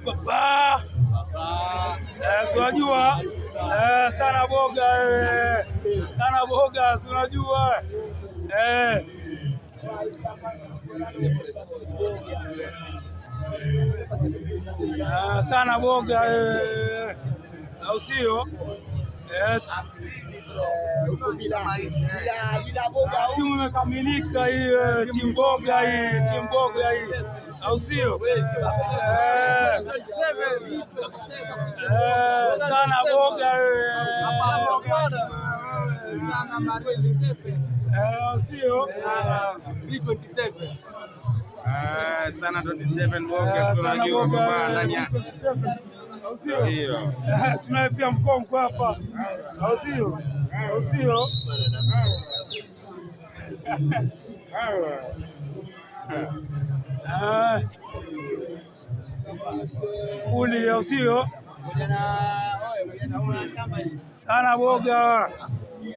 Baba. Si unajua sana boga sana boga, si unajua. Sana boga au sio? Yes. Timu imekamilika hii, timu boga hii, timu boga hii, au sio? Sana boga au sio? Sana 27 boga, unajua baba ndani ya hiyo. Tunaye pia mkongwe hapa, au sio? Au sio? Uli, au sio? Sana boga.